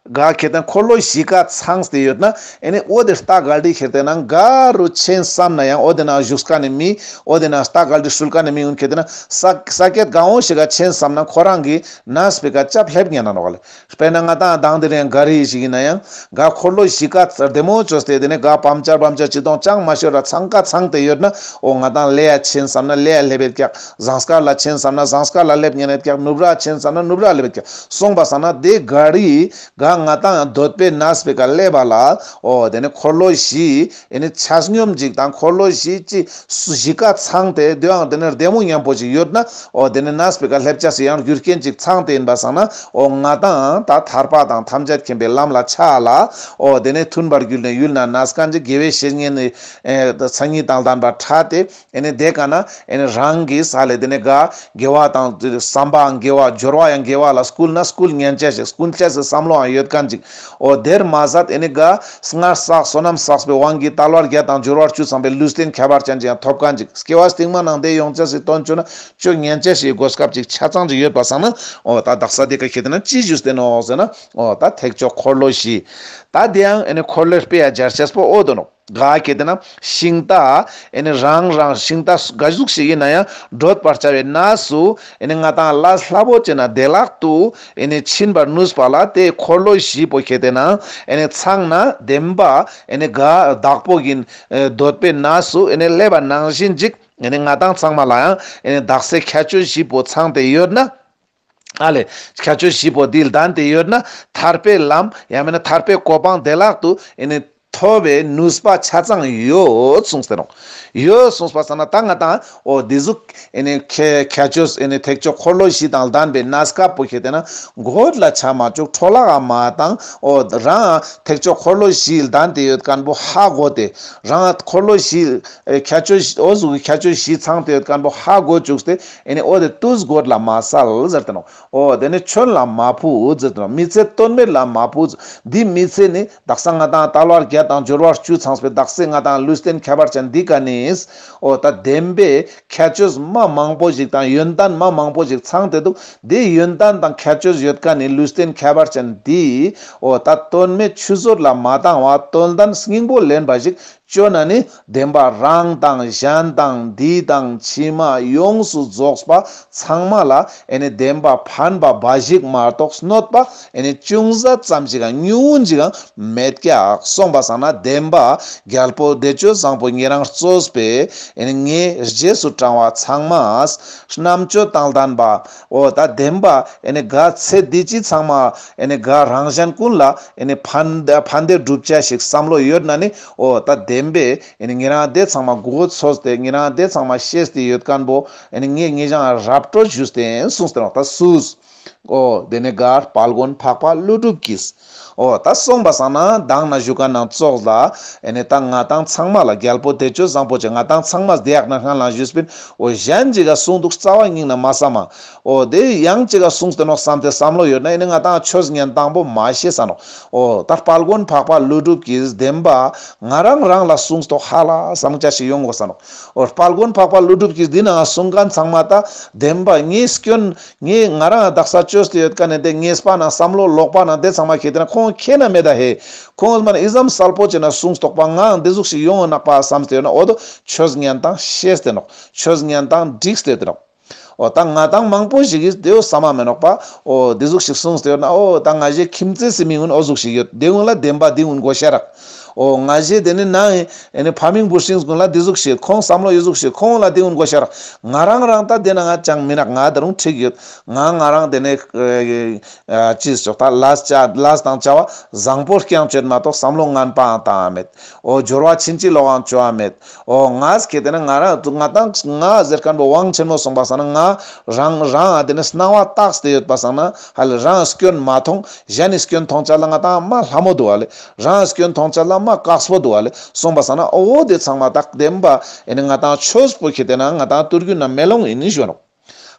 ག་ཁྱེད་དེ་ན་འཁོར་ལོ་བཞི་ཀ་ཚང་སྟེ་ཡོད་ན་ཨེ་ནི་འོ་དེ་རྟ་ག་རི་ཁྱེད་དེ་ན་ག་རུ་ཆེན་བསམ་ན་ཡང་འོ་དེ་ན་བཞུགས་མཁན་ནི་མི་འོ་དེ་ན་རྟ་ག་རི་ཧྲུལ་མཁན་ནི་མི་ཀུན་ཁྱེད་དེ་ན་ས་ས་ཀྱད་གང་བོ་ཞིག་ག་ཆེན་བསམ་ན་ཁོ་རང་གི་གནས་པོའི་ཀ་ཅབ་ལྷེབ་ཉན་ན་ནོག་ལེ། དཔེར་ན་ང་ཏང་དང་དེ་རིང་ག་རི་ཞིག་ཡིན་ན་ཡང་ག་འཁོར་ལོ་བཞི་ཀ་བདེ་མོ་བཅོས་ཏེ་དེ་ནས་ག་པམ་ཅར་པམ་ཅར་ཅི་དང་ཅང་མ་ཤོར་ར་ཚང་ཀ་ཚང་སྟེ་ཡོད་ན་འོ་ང་ཏང་ལེ་ཡ་ཆེན་བསམ་ན་ལེ་ཡ་ལྷེབ་ཡོད་ཀྱག་ཟངས་དཀར་ལ་ཆེན་བསམ་ན་ཟངས་དཀར་ལ་ལྷེབ་ཉན་ཡོད་ཀྱག་ནུབ་ར་ཆེན་བསམ་ན་ནུབ་ར་ལྷེབ་ཡོད་ཀྱག་སོང་པ་སང་ན་དེ་ག་རི་ག་ང་ཏང་འདོད་པའི་གནས་པོའི་ཀ་སླེབས་པ་ལ་འོ་དེ་ནས་འཁོར་ལོ་བཞི་ཨེ་ནི་ཆ་སྙོམས་ཅིག་དང་འཁོར་ལོ་བཞི་ཅི་བཞི་ཀ་ཚང་སྟེ་དེའང་དེ་ནས་བདེ་མོ་མཉམ་པོ་ཅིག་ཡོད་ན་འོ་དེ་ནས་གནས་པོའི་ཀ་སླེབས་ཅེས་སི་ཡང་རྒྱུ་རྐྱེན་ཅིག་ཚང་སྟེ་ཡིན་པ་སང་ན་འོ་ང་ཏང་ད་ཐར་པ་དང་ཐམས་ཅད་མཁྱེན་པའི་ལམ་ལ་ཆ་ལ་འོ་དེ་ནས་མཐུན་པར་གྱུར་ནས་ཡུལ་ན་གནས་མཁན་ཅིག་དགེ་བའི་བཤེས་གཉེན་ནི་ཨེ་མཚན་ཉིད་དང་ལྡན་པ་འཕྲད་དེ་ཨེ་ནི་དེ་ཀ་ན་ཨེ་ནི་རང་གི་ས་ལས་དེ་ནས་ག་དགེ་བ་དང་བསམ་པའང་དགེ་བ་སྦྱོར་བ་ཡང་དགེ་བ་ལ་བསྐུལ་ན་བསྐུལ་ཉན་ཅེས་ཤིག་བསྐུལ་ཅེས་སི་བསམ་བློའང་ཡོད་མཁན་ཅིག་འོ་དེར་མ་ཟད་ཨེ་ནི་ག་སྔར་བསགས་བསོད་ནམས་བསགས་པའི་དབང་གིས་དལ་བ་བརྒྱད་དང་འབྱོར་བ་བཅུ་ཚང་བའི་ལུས་རྟེན་ཁྱད་པར་ཅན་ཅིག་ཡང་ཐོབ་མཁན་ཅིག་སྐྱེ་བ་སྟིང་མ་ནང་དེ་ཡོང་ཅེས་སི་དོན་བཅོ་ན་བཅོ་ཉན་ཅེས་ཤིག་གོ་སྐབས་ཅིག་ཆ་ཚང་ཅིག་ཡོད་པ་སང་ན་འོ་ད་དག་ས་དེ་ཀ་ཁྱེད་དེ་ན་ཅི་ཞུས་ཏེ་ནོ་ཟེར་ན་འོ་ད་ཐེག་མཆོག་འཁོར་ལོ་བཞི། ད་དེ་ཡང་ཨེ་ནི་འཁོར་ལོའི་དཔེ་ཡ་སྦྱར་ཅེས་པོ་འོ་དོ་ནོ། ག་ཁྱེད་དེ་ན་ཤིང་རྟ་ཨེ་ནི་རང་རང་ཤིང་རྟ་ག་ཟུག་ཞིག་ཡིན་ན་ཡང་བགྲོད་པར་བྱ་བའི་གནས་སུ་ཨེ་ནི་ང་ཏང་ལ་སླ་པོ་བྱས་ན་བདེ་བླག་ཏུ་ཨེ་ནི་ཕྱིན་པར་ནུས་པ་ལ་དེ་འཁོར་ལོ་བཞི་པོ་ཁྱེད་དེ་ན་ཨེ་ནི་ཚང་ན་བདེན་པ་ཨེ་ནི་ག་བདག་པོ་ཡིན་འདོད་པའི་གནས་སུ་ཨེ་ནི་སླེབས་པ་ནང་བཞིན་ཅིག་ཨེ་ནི་ང་ཏང་ཚང་མ་ལ་ཡང་ཨེ་ནི་དག་སའི་ཁྱད་ཆོས་བཞི་པོ་ཚང་སྟེ་ཡོད་ན། ཨ་ལེ། ཁྱད་ཆོས་བཞི་པོ་འདི་ལྡན་ཏེ་ཡོད་ན་ཐར་པའི་ལམ་ཡང་མིན་ན་ཐར་པའི་གོ་འཕང་བདེ་བླག་ཏུ་ཨེ་ནི་ཐོབ་པའི་ནུས་པ་ཆ་ཚང་ཡོད་གསུངས་ཏེ་ནོ། ཡོད་གསུངས་པ་སང་ན་ད་ང་ཏང་འོ་འདི་ཟུག་ཨེ་ནི་ཁྱད་ཁྱད་ཆོས་ཨེ་ནི་ཐེག་མཆོག་འཁོར་ལོ་བཞི་དང་ལྡན་པའི་གནས་སྐབས་པོ་ཁྱེད་དེ་ན་གོད་ལ་ཆ་མ་བཅུག་འཕྲོ་བརླག་ག་མ་བཏང་འོ་རང་ཐེག་མཆོག་འཁོར་ལོ་བཞི་ལྡན་ཏེ་ཡོད་མཁན་པོ་ཧ་གོ་སྟེ་རང་འཁོར་ལོ་བཞི་ཨེ་ཁྱད་ཆོས་འོ་ཟུག་གི་ཁྱད་ཆོས་བཞི་ཚང་སྟེ་ཡོད་མཁན་པོ་ཧ་གོ་བཅུག་སྟེ་ཨེ་ནི་འོ་དེ་དུས་གོད་ལ་མ་སལ་ཟེར་ཏེ་ནོ། འོ་དེ་ནི་ཆོན་ལ་མ་ཕུད་ཟེར་ཏེ་ནོ། མི་ཚེ་དོན་མེད་ལ་མ་ཕུད། འདི་མི་ཚེ་ནི་དག་ས་ང་ཏང་དལ་བ་བརྒྱད་དང་འབྱོར་བ་བཅུ་ཚང་བའི་དག་སའི་ང་ཏང་ལུས་རྟེན་ཁྱད་པར་ཅན་འདི་ཀ་ནི་འོ་ད་བདེན་པའི་ཁྱད་ཆོས་མ་མང་པོ་ཞིག་དང་ཡོན་ཏན་མ་མང་པོ་ཞིག་ཚང་སྟེ་འདུག་འདི་ཡོན་ཏན་དང་ཁྱད་ཆོས་ཡོད་མཁན་ནི་ལུས་རྟེན་ཁྱད་པར་ཅན་འདི་འོ་ད་དོན་མེད་ཆུད་ཟོས་ལ་མ་བཏང་བ་དོན་ལྡན་སྙིང་པོ་ལེན་པ་ཞིག་ ཅོ་ན་ནི་བདེན་པ་རང་དང་གཞན་དང་འདི་དང་ཕྱི་མ་ཡོངས་སུ་རྫོགས་པ་ཚང་མ་ལ་ཨེ་ནི་བདེན་པ་ཕན་པ་འབའ་ཞིག་མ་གཏོགས་གནོད་པ་ཨེ་ནི་ཅུང་ཟད་ཙམ་ཞིག་གང་ཉུང་ངུན་ཞིག་གང་མེད་ཀྱག། སོང་པ་སང་ན་བདེན་པ་རྒྱལ་པོ་བདེ་སྤྱོད་བཟང་པོ་ཉེ་རང་གཙོས་པའི་ཨེ་ནི་ངའི་རྗེས་སུ་འབྲང་བ་ཚང་མ་རྣམ་དཔྱོད་དང་ལྡན་པ། འོ་ད་བདེན་པ་ཨེ་ནི་ག་ཚེ་འདི་ཕྱི་ཚང་མ་ཨེ་ནི་ག་རང་གཞན་ཀུན་ལ་ཨེ་ནི་ཕན་ཕན་བདེ་སྒྲུབ་བྱ་ཞིག་བསམ་བློ་ཡོད་ན་ནི། འོ་ད་བདེན་པའི་ཨེ་ནི་ཉེ་རང་དེ་ཚང་མ་མགོ་ཚོས་ཏེ་ཉེ་རང་དེ་ཚང་མ་ཤེས་ཏེ་ཡོད་མཁན་པོ་ཨེ་ནི་ངས་ངེས་ཀྱང་རབ་སྤྲོད་ཞུས་ཏེ་གསུངས་ཏེ་ནོག། ད་སུས། འོ་དེ་ནི་ག་དཔལ་མགོན་འཕགས་པ་ཀླུ་སྒྲུབ་ཀྱིས། འོ་ད་སོང་པ་སང་ན་མདང་ན་ཞུ་མཁན་ནང་ཙོགས་ལ་ཨེ་ནི་ད་ང་ཏང་ཚང་མ་ལ་རྒྱལ་པོ་བདེ་སྤྱོད་བཟང་པོ་ཅིག་ང་ཏང་ཚང་མ་བདེ་ཡག་ན་སྔན་ལ་ཞུས་པིན། འོ་གཞན་ཅིག་ག་གསུངས་འདུག་རྩ་བ་ཉིད་ན་མ་བསམ་མ། འོ་དེ་ཡང་ཅིག་ག་གསུངས་ཏེ་ནོག་བསམ་སྟེ་བསམ་བློ་ཡོད་ན་ཨེ་ནི་ང་ཏང་ཆོས་ཉན་དང་པོ་མ་ཤེས་ས་ནོག། འོ་ད་དཔལ་མགོན་འཕགས་པ་ཀླུ་སྒྲུབ་ཀྱིས་བདེན་པ་ང་རང་རང་ལ་གསུངས་ཏོག་ཧ་ལ་བསམ་བྱ་ཞིག་ཡོང་དགོས་ས་ནོག། འོ་དཔལ་མགོན་འཕགས་པ་ཀླུ་སྒྲུབ་ཀྱིས་འདི་ན་གསུང་མཁན་ཚང་མ་ད་བདེན་པ་ངའི་སྐྱོན། ངས་ང་རང་དག་ས་བཅོས་ཏེ་ཡོད་མཁན་ནི་དེ་ངེས་པ་ནང་བསམ་བློ་ལོག་པ་ནང་དེ་ཚང་མ་ཁྱེད་དེ་ན་ཁོང་ཁྱེད་ན་མེད་ད་ཧེ། ཁོང་མ་ན་ཨི་ཙམ་གསལ་པོ་བྱས་ན་གསུངས་ཏོག་པ་ངའང་འདི་ཟུག་ཞིག་ཡོང་ནག་པ་བསམ་སྟེ་ཡོད་ན་འོ་དོ་ཆོས་ཉན་དང་ཤེས་ཏེ་ནོག། ཆོས་ཉན་དང་འགྲིགས་ཏེ་ཡོད་ནོག། འོ་ད་ང་ཏང་མང་པོ་ཞིག་གིས་དེའོ་བསམ་མ་མེད་ནོག་པ། འོ་འདི་ཟུག་ཞིག་གསུངས་ཏེ་ཡོད་ན་འོ་ད་ང་ཞེ་ཁྱིམ་མཚེས་སི་མི་ཀུན་འོ་ཟུག་ཞིག་ཡོད་དེ་ཀུན་ལ་བདེན་པ་འདི་ཀུན་དགོས་ཤ་རག། འོ་ང་ཞེ་དེ་ནི་ནང་ཨེ་ནི་ཕ་མིང་བུ་སྲིང་ཀུན་ལ་འདི་ཟུག་ཤེས་ཁོང་བསམ་བློ་ཡོད་ཟུག་ཤེས་ཁོང་ལ་འདི་ཀུན་དགོས་ཤ་རག། ང་རང་རང་ད་དེ་ན་ང་ཅང་མི་ནག་ང་ད་རུང་འགྲིག་ཡོད། ང་ང་རང་དེ་ནི་ཨེ་ཅིས་ཆོག་ད་ལས་བྱ་ལས་དང་བྱ་བ་བཟང་པོ་རྐྱང་བྱེད་མ་གཏོགས་བསམ་བློ་ངན་པའང་བཏང་ཡ་མེད། འོ་སྦྱོར་བ་ཕྱིན་ཅི་ལོག་ཡང་བཅོ་ཡ་མེད། འོ་ངས་ཁེ་དེ་ན་ང་རང་ང་ཏང་ང་ཟེར་མཁན་པོ་དབང་ཆེན་མོ་སོང་པ་སང་ན་ང་རང་རང་ཨ་དེ་ནི་སྣང་བ་བཏགས་ཏེ་ཡོད་པ་སང་ན་ཧ་ལེ་རང་སྐྱོན་མ་མཐོང་། གཞན་ནི་སྐྱོན་མཐོང་ཆ་ལ་ང་ཏང་མ་ལྷ་མོ་འདུག་ཨ་ལེ། རང་སྐྱོན་མཐོང་ཆ་ལ་མ་དཀགས་པོ་འདུག་ཨ་ལེ། སོང་པ་སང་ན་འོ་དེ་ཚང་མ་དག་བདེན་པ་ཨེ་ནི་ང་ཏང་ཆོས་པོ་ཁེ་དེ་ན་ང་ཏང་ཏུར་རྒྱུ་ན་མེ་ལོང་ཨིན་ནི་ཞུ་ནོག།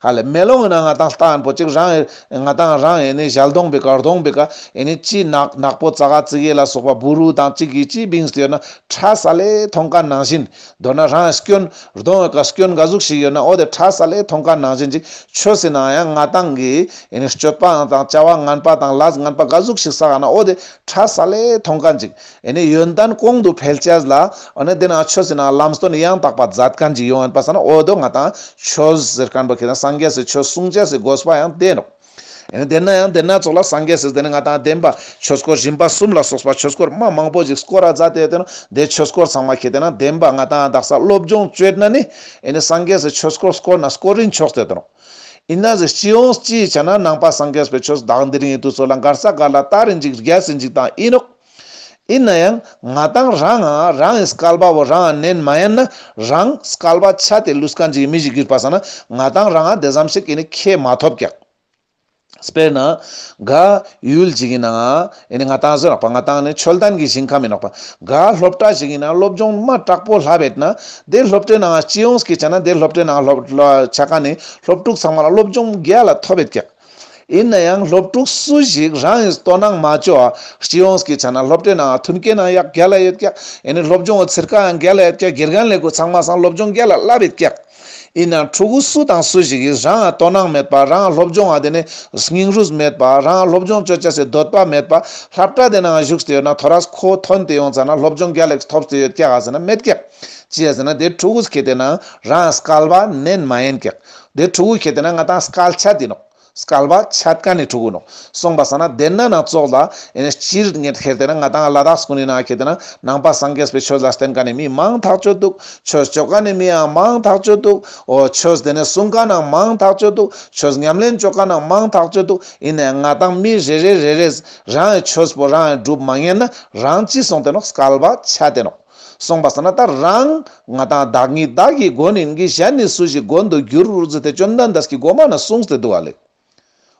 ཧ་ལེ་མེ་ལོང་ཨིན་ན་ང་ཏང་ལྟ་ཨན་པོ་ཅིག་རང་ང་ཏང་རང་ཨེ་ནི་ཞལ་གདོང་པེ་ཀ་གདོང་པེ་ཀ་ཨེ་ནི་ཅི་ནག་ནག་པོ་ཙ་ག་ཙི་གེ་ལ་སོགས་པ་བུ་རུ་དང་ཅིག་གིས་ཅི་བིངས་ཏེ་ཡོད་ན་ཁྲ་ས་ལེ་མཐོང་མཁན་ནང་བཞིན། མདོར་ན་རང་སྐྱོན་གདོང་ཀ་སྐྱོན་ག་ཟུག་ཞིག་ཡོད་ན་འོ་དེ་ཁྲ་ས་ལེ་མཐོང་མཁན་ནང་བཞིན་ཅིག་ཆོས་སི་ནང་ཡང་ང་ཏང་གི་ཨེ་ནི་སྤྱོད་པ་དང་བྱ་བ་ངན་པ་དང་ལས་ངན་པ་ག་ཟུག་ཞིག་བསགས་ན་འོ་དེ་ཁྲ་ས་ལེ་མཐོང་མཁན་ཅིག་ཨེ་ནི་ཡོན་ཏན་གོང་དུ་འཕེལ་ཅེས་ལ་འོ་ནི་དེ་ན་ཆོས་སི་ནང་ལམ་སྟོན་ཡང་དག་པ་མཛད་མཁན་ཅིག་ཡོང་ཡོད་པ་སང་ན་འོ་དོ་ང་ཏང་ཆོས་ཟེར་མཁན་པོ་ཁེ་ན་སངས་རྒྱས་སི་ཆོས་གསུང་ཅེས་སི་དགོས་པ་ཡང་དེ་ནོག། ཨེ་ནི་དེ་ན་ཡང་དེ་ན་ཙོགས་ལ་སངས་རྒྱས་སི་དེ་ནི་ང་ཏང་བདེན་པ་ཆོས་སྐོར་རིམ་པ་གསུམ་ལ་སོགས་པ་ཆོས་སྐོར་མ་མང་པོ་ཞིག་སྐོར་ར་མཛད་དེ་ཡོད་དེ་ནོག། དེ་ཆོས་སྐོར་ཚང་མ་ཁེ་དེ་ན་བདེན་པ་ང་ཏང་དག་ས་སློབ་སྦྱོང་བཅོས་ན་ནི་ཨེ་ནི་སངས་རྒྱས་སི་ཆོས་སྐོར་སྐོར་ན་སྐོར་རིན་ཆོག་སྟེ་ཡོད་དེ་ནོག། ཨིན་ན་ཟེར་སྤྱི་ཡོངས་སྤྱིའི་ཆ་ན་ནང་པ་སངས་རྒྱས་པའི་ཆོས་བདག་འདི་རིང་ཡིན་དུས་ཚོད་ལ་མགར་ས་མགར་ལ་ལྟ་རིན་ཅིག་རྒྱས་སིན་ཅིག་དང་ཨིན་ནོག། ཨིན་ན་ཡང་ང་ཏང་རང་ང་རང་ངི་སྐལ་པ་བོ་རང་ང་ནན་མ་ཡན་ན་རང་སྐལ་པ་ཆད་དེ་ལུས་མཁན་ཅིག་མི་ཞིག་གྱུར་པ་སང་ན་ང་ཏང་རང་ང་དེ་ཙམ་ཞིག་ཨེ་ནི་ཁེ་མ་ཐོབ་ཀྱག། དཔེར་ན་ག་ཡུལ་ཅིག་གི་ནང་ཨེ་ནི་ང་ཏང་ཟེར་ནོག་པ་ང་ཏང་ནི་ཆོས་ལྡན་གྱི་ཞིང་ཁམས་ཡིན་ནོག་པ། ག་སློབ་གྲྭ་ཞིག་ཡིན་ན་སློབ་སྦྱོང་མ་དྲག་པོ་ལྷབ་ཡོད་ན་དེ་སློབ་གྲྭའི་ནང་སྤྱི་ཡོངས་ཀྱི་ཆ་ན་དེ་སློབ་གྲྭའི་ནང་སློབ་ཆ་མཁན་ནི་སློབ་ཕྲུག་ཚང་མ་ལ་སློབ་སྦྱོང་རྒྱལ་ལ་ཐོབ་ཡོད་ཀྱག། ཡིན་ན་ཡང་སློབ་ཕྲུག་སུ་ཞིག་རང་ཡིན་དོ་སྣང་མ་བཅོ་བ་སྤྱི་ཡོངས་ཀྱི་ཆ་ན་སློབ་གྲྭའི་ནང་མཐུན་རྐྱེན་ནང་ཡག་རྒྱལ་ལ་ཡོད་ཀྱག། ཨེ་ནི་སློབ་སྦྱོང་ཚིར་ཀ་ཡང་རྒྱལ་ལ་ཡོད་ཀྱག། དགེ་རྒན་ལས་ཁུངས་ཚང་མ་སང་སློབ་སྦྱོང་རྒྱལ་ལ་ལྷབ་ཡོད་ཀྱག། ཡིན་ན་ཕྲུ་གུ་སུ་དང་སུ་ཞིག་གིས་རང་དོ་སྣང་མེད་པ་རང་སློབ་སྦྱོང་ཨ་དེ་ནི་སྙིང་རུས་མེད་པ་རང་སློབ་སྦྱོང་བཅོ་ཅེས་སི་འདོད་པ་མེད་པ་སློབ་གྲྭ་དེ་ནང་བཞུགས་ཏེ་ཡོད་ན་ཐོ་རས་ཁོ་ཐོན་ཏེ་ཡོང་ཙ་ན་སློབ་སྦྱོང་རྒྱལ་ལ་ཐོབ་སྟེ་ཡོད་ཀྱག་ཨ་ཟེར་ན་མེད་ཀྱག། ཅི་ཡ་ཟེར་ན་དེ་ཕྲུ་གུ་ཁེ་དེ་ན་རང་སྐལ་པ་ནན་མ་ཡན་ཀྱག། དེ་ཕྲུ་གུ་ཁེ་དེ་ན་ང་ཏང་སྐལ་ཆད་དེ་ནོག། སྐལ་པ་ཆད་མཁན་ནི་ཕྲུ་གུ་ནོག། སོང་པ་སང་ན་དེ་ན་ན་ཙོགས་ལ་ཨེ་ནི་སྤྱིར་ངས་ཁེ་དེ་ན་ང་ཏང་ལ་དྭགས་ཀུན་ནི་ནང་ཁེ་དེ་ན་ནང་པ་སངས་རྒྱས་པའི་ཆོས་ལ་བརྟེན་མཁན་ནི་མི་མང་ཐག་ཆོད་འདུག། ཆོས་བཅོ་མཁན་ནི་མི་ཡང་མང་ཐག་ཆོད་འདུག། འོ་ཆོས་དེ་ནི་གསུང་མཁན་ནང་མང་ཐག་ཆོད་འདུག། ཆོས་ཉམས་ལེན་བཅོ་མཁན་ནང་མང་ཐག་ཆོད་འདུག། ཡིན་ནའང་ང་ཏང་མི་རེ་རེ་རེ་རེས་རང་ངི་ཆོས་པོ་རང་ངི་སྒྲུབ་མ་ཉན་ན་རང་ཅི་སོང་དེ་ནོག། སྐལ་པ་ཆད་དེ་ནོག། སོང་པ་སང་ན་ད་རང་ང་ཏང་བདག་ཉིད་བདག་གི་མགོན་ཡིན་གྱི་གཞན་ནི་སུ་ཞིག་མགོན་དུ་འགྱུར་ཟེར་ཏེ་བཅོམ་ལྡན་འདས་ཀྱིས་གོ་མ་ན་གསུངས་ཏེ་འདུག་ཨ་ལེ།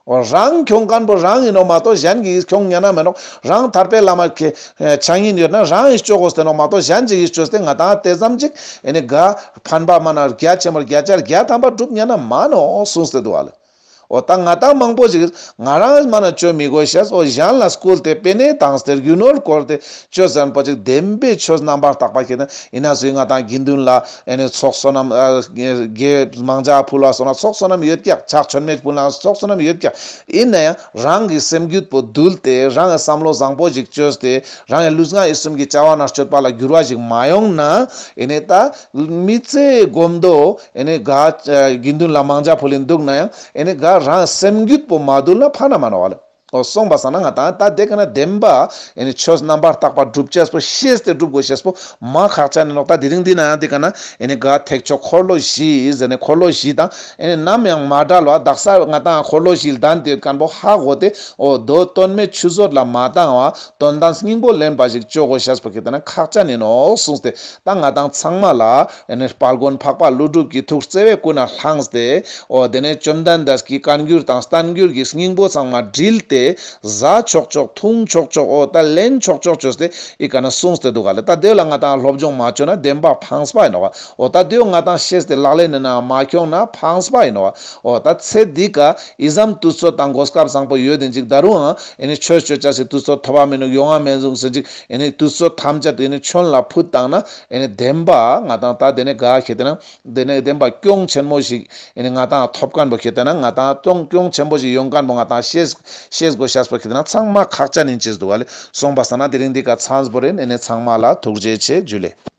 འོ་རང་ཁྱོང་མཁན་པོ་རང་ཡིན་ནོག་མ་གཏོགས་གཞན་གྱིས་ཁྱོང་ཉན་ན་མེད་ནོག། རང་ཐར་པའི་ལམ་མ་ཁེ་ཆ་ཡིན་ཡོད་ན་རང་ཡིས་བཅོ་དགོས་ཏེ་ནོག་མ་གཏོགས་གཞན་ཅིག་གིས་བཅོས་ཏེ་ང་ཏང་དེ་ཙམ་ཅིག་ཨེ་ནི་ག་ཕན་པ་མ་ན་བརྒྱ་ཆེན་པོར་བརྒྱ་ཆ་བརྒྱ་ཐམ་པ་སྒྲུབ་ཉན་ན་མ་ནོག་གསུངས་ཏེ་འདུག་ཨ་ལེ། འོ་ད་ང་ཏང་མང་པོ་ཞིག་ང་རང་མ་ན་ཅོ་མི་དགོས་ཤེས། འོ་གཞན་ལ་སྐུལ་ཏེ་པེ་ནེ་བཏང་སྟེ་རྒྱུ་ནོར་བཀོལ་ཏེ་ཅོ་ཟན་པོ་ཅིག་བདེན་པའི་ཆོས་རྣམ་པར་དག་པ་ཁེ་ཏེ་ན་ཨིན་ན་སུའི་ང་ཏང་དགེ་འདུན་ལ་ཨེ་ནི་ཚོགས་བསོད་ནམས་ཨ་དགེ་མང་ཇ་ཕུལ་བ་སོང་ན་ཚོགས་བསོད་ནམས་ཡོད་ཀྱག། ཕྱག་མཆོད་མེ་ཕུལ་ན་ཚོགས་བསོད་ནམས་ཡོད་ཀྱག། ཨིན་ན་ཡང་རང་གི་སེམས་རྒྱུད་པོ་འདུལ་ཏེ་རང་གི་བསམ་བློ་བཟང་པོ་ཞིག་ཅོས་ཏེ་རང་གི་ལུས་ངག་ཡིད་གསུམ་གྱི་བྱ་བ་ན་སྤྱོད་པ་ལ་འགྱུར་བ་ཞིག་མ་ཡོང་ན་ཨེ་ནི་ད་མི་ཚེ་གོམ་དོ་ཨེ་ནི་ག་དགེ་འདུན་ལ་མང་ཇ་ཕུལ་ལིན་འདུག་ན་ཡང་ཨེ་ནི་ག་རང་སེམས་རྒྱུད་པོ་མ་འདུལ་ན་ཕན་མ་ནོག་ལེ། འོ་སོང་པ་སང་ན་ང་ཏང་ད་དེ་ཀ་ན་བདེན་པ་ཨེ་ནི་ཆོས་རྣམ་པར་དག་པ་སྒྲུབ་ཅེས་པོ་ཤེས་ཏེ་སྒྲུབ་དགོས་ཤེས་པོ་མ་ཁག་ཅན་ཨིན་ནོག། ད་དེ་རིང་འདི་ན་ཡང་དེ་ཀ་ན་ཨེ་ནི་ག་ཐེག་མཆོག་འཁོར་ལོ་བཞི་ཟེར་ནས་འཁོར་ལོ་བཞི་དང་ཨེ་ནི་ནམ་ཡང་མ་བྲལ་བ་དག་ས་ང་ཏང་འཁོར་ལོ་བཞི་ལྡན་ཏེ་ཡོད་མཁན་པོ་ཧ་གོ་སྟེ་འོ་མདོ་དོན་མེད་ཆུད་ཟོས་ལ་མ་བཏང་བ་དོན་དམ་སྙིང་པོ་ལེན་པ་ཞིག་ཅོ་དགོས་ཤེས་པོ་ཁེ་ཏེ་ན་ཁག་ཅན་ཨིན་ནོག་གསུངས་ཏེ། ད་ང་ཏང་ཚང་མ་ལ་ཨེ་ནི་དཔལ་མགོན་འཕགས་པ་ཀླུ་སྒྲུབ་ཀྱི་ཐུགས་བརྩེ་བས་ཀུན་ནས་བསླངས་ཏེ་འོ་དེ་ནས་བཅོམ་ལྡན་འདས་ཀྱི་བཀའ་འགྱུར་དང་བསྟན་འགྱུར་གྱི་སྙིང་པོ་ཚང་མ་དྲིལ་ཏེ་ཟ་ཆོག་ཆོག་འཐུང་ཆོག་ཆོག་འོ་ད་ལེན་ཆོག་ཆོག་ཅོས་ཏེ་ཨི་ཀ་ན་གསུངས་ཏེ་འདུག་ག་ལེ། ད་དེ་ལ་ང་ཏང་སློབ་སྦྱོང་མ་ཅོ་ན་བདེན་པ་ཕངས་པ་ཨིན་ནོག། འོ་ད་དེ་ང་ཏང་ཤེས་ཏེ་ལག་ལེན་ནི་ནང་མ་ཁྱོང་ན་ཕངས་པ་ཨིན་ནོག། འོ་ད་ཚེ་འདི་ཀ་ཨི་ཙམ་དུས་ཚོད་དང་གོ་སྐབས་བཟང་པོ་ཡོད་དེ་ཅིག་ད་རུང་ཨེ་ནི་ཆོས་ཅོ་ཅེས་སི་དུས་ཚོད་ཐོབ་པ་མི་ནུག། ཡོང་བ་མེད་ཟུག་ཟེར་ཅིག་ཨེ་ནི་དུས་ཚོད་ཐམས་ཅད་ཨེ་ནི་ཆོན་ལ་ཕུད་བཏང་ན་ཨེ་ནི་བདེན་པ་ང་ཏང་ད་དེ་ནས་ག་ཁེ་ཏེ་ན་དེ་ནས་བདེན་པ་གྱོང་ཆེན་མོ་ཞིག་ཨེ་ནི་ང་ཏང་ཐོབ་མཁན་པོ་ཁེ་ཏེ་ན་ང་ཏང་གྱོང་གྱོང་ཆེན་པོ་ཞིག་ཡོང་མཁན་པོ་ང་ཏང་ཤེས་ཤེས་དགོས་ཤེས་པོ་ཁེ་ཏེ་ན་ཚང་མ་ཁག་ཅན་ཨིན་ཅེས་འདུག་ག་ལེ། སོང་པ་སང་ན་དེ་རིང་འདི་ཀ་ཚང་པོ་རེད། ཨེ་ནི་ཚང་མ་ལ་ཐུགས་རྗེ་ཆེ། ཇུ་ལེ།